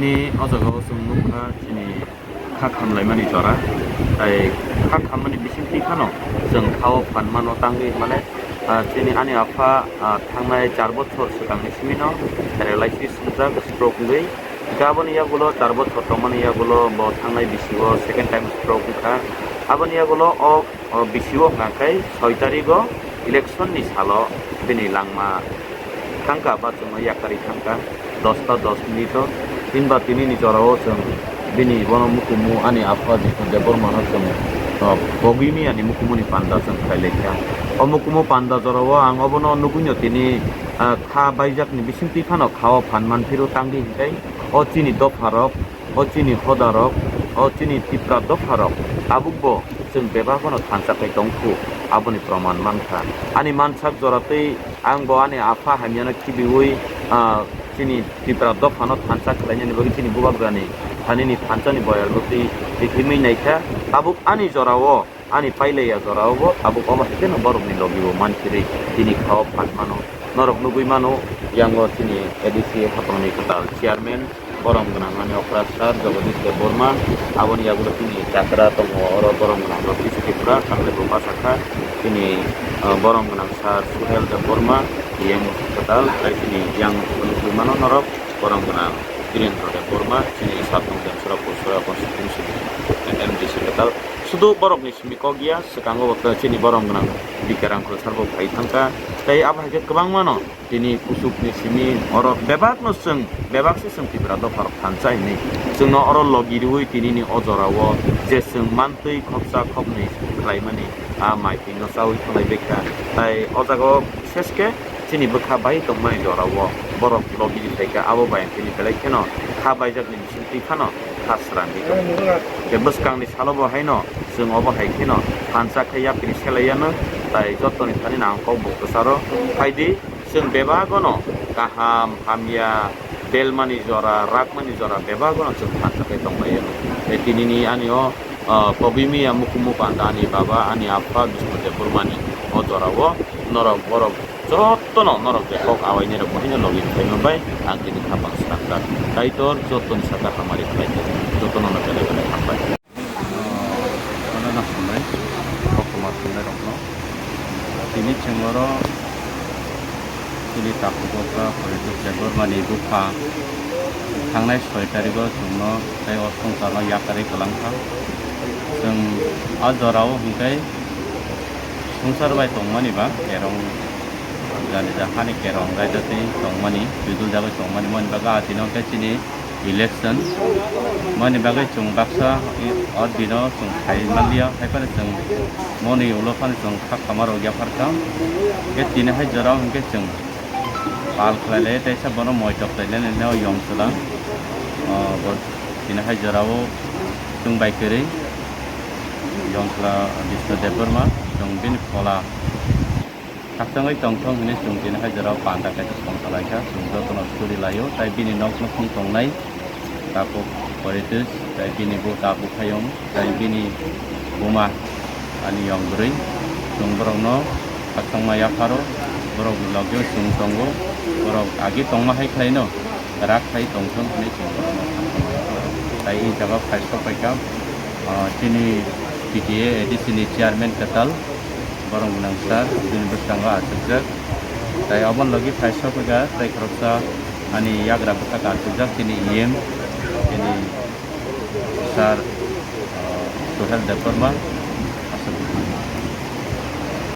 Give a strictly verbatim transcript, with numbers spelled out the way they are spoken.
O jaga o chwng nukha chini kha khamlaimani jora, tai kha khammani bisingtwi phano chwng kha-o phan mano tangwi hinmale, ah, chini ani apha, ah, thangnai char bochor swkangni simino paralysis wngjak stroke wngwi. Hwnkhe aboni yagulo char bochor tongmani yagulo bo thangnai bisi-o second time stroke wngkha. Aboni yagulo o, o bisi-o hwnkha khe soi tarigo election ni salo bini langma thangkha, ba chwngno yakarwi thangkha dosta dos minute o. Hinba tinini jorao chwng bini bono mukumu ani apha Jisnu Debbarmano chwng, o, pogwi miyani mukumuni panda chwng khlai laikha. O mukumu panda jorao ang obono nugwino tini, ah, kha baijakni bisingtwi phano kha-o phan manphiro tangdi hinkhai o chini dopharok, o chini hodarok, o chini Tipra dopharok tabukbo chwng bebak phano thansa khai tongkhu, aboni proman mankha. Ani mansak joratwi ang bo ani apha hamyano khibiwi, ah, chini Tipra dophano thansa khlainani bagwi chini bubagrani thanini thansani boyarno twi himwi naikha. Tabuk ani jorao, ani pailaiya jorao bo tabuk omo hai kheno borokni logi bo manphirwi tini kha-o phan mano. Norok nugwi mano, yango chini A D C hapangni kwtal chairman, borom gwnang ani okra sir Jagadish Debbarma, aboni yagulo chini chakra tongo, oro borom gwnang Jagadish Tripura, Kanglaibo bwsakha, chini, ah, borom gwnang sir Suhel Debbarma, E M kwtal, tei chini yang nugwi mano norok, borom gwnang Birendra Debbarma, chini Satnam Jamsora Pursora constituency M D C kwtal. Sudu borokni simi kok ya, swkango bo chini borom gwnang B K Rangkhol sir bo phai thangkha, tei abo hai khe kwbangmano. Tini kuchukni simi oro bebakno chwng, bebak se chwng Tipra dopharok thansa hinwi chwngno oro logi riwi tinini o jorao je chwng mantwi khopsa khopnwi khlaimani a maipingno chawi thanglaibaikha. Tai o jagao bises khe chini bwkha bai tongmani jorao borok logi ri phaikha, abo bai tini belai kheno kha baijakni bisingtwi phano kha srangwi tongo. Je bwskangni salo bo haino chwng obo hai kheno thansa khe yapri selaiya no, tai jottoni thani nang kok bo kwcharo phaidi. Chwng bebagono kaham, hamya, belmani jora, rakmani jora bebagono chwng thansa khe tonglaio. Tei tinini ani o, ah, pogwi miya mukumu panda ani baba, ani apha Bisnu Debbarmani o jorao norok borok jottono norok je kok awainai rok bo haino logi phaima bai ang tini kha bang swnamjak. Kaitor jottoni saka hamari khlai thai, jottono no belai belai hambai. Ano na hambai, koktwma thumnairokno. Tini chwng oro chini takhuk okra Poritos Debbarmani bupha thangnai soi tarigo chwngno tei o swngcharno yakarwi kwlangkha. Chwng a jorao hwnkhe swngchar bai tongmani ba kerong, jani ja hani kerong raida tei tongmani, bidul jagwi tongmani, moni bagwi a tino hwnkhe chini election. Moni bagwi chwng baksa i, o dino chwng khai manliya, hai phano chwng moni ulo phano chwng kha khama rok yaphar kha. Khe tini hai jora hwnkhe chwng pal khlai lai, teisa bono moitok khlai lai nai o yong chwla. O, bo tini hai jora o chwng bai kwrwi yong chwla Bisnu Debbarma, chwng bini phola. Khakchangwi tongthong hwnwi chwng tini hai jorao panda kaisa songkha lai kha, chwng jotono suri lai-o, tai bini nok nukhung tongnai takhuk Poritos, tai bini bupha buphayung, tai bini buma ani yong bwrwi, chwng borokno khakchangma yapharo, borokni logio chwng tongo, borok agi tongma hai khlaino rak khai tongthong hwnwi chwng borokno khakchangma yapharo. Tai i jaga phai sok pai kha, ah, chini P T A A D C ni chairman kwtal, borom gwnang sir, bini bwskango achukjak. Tai obo logi phai sokphaikha, tai khoroksa ani yagra bwkhak achukjak, chini E M, chini sir, uh, Suhel Debbarma,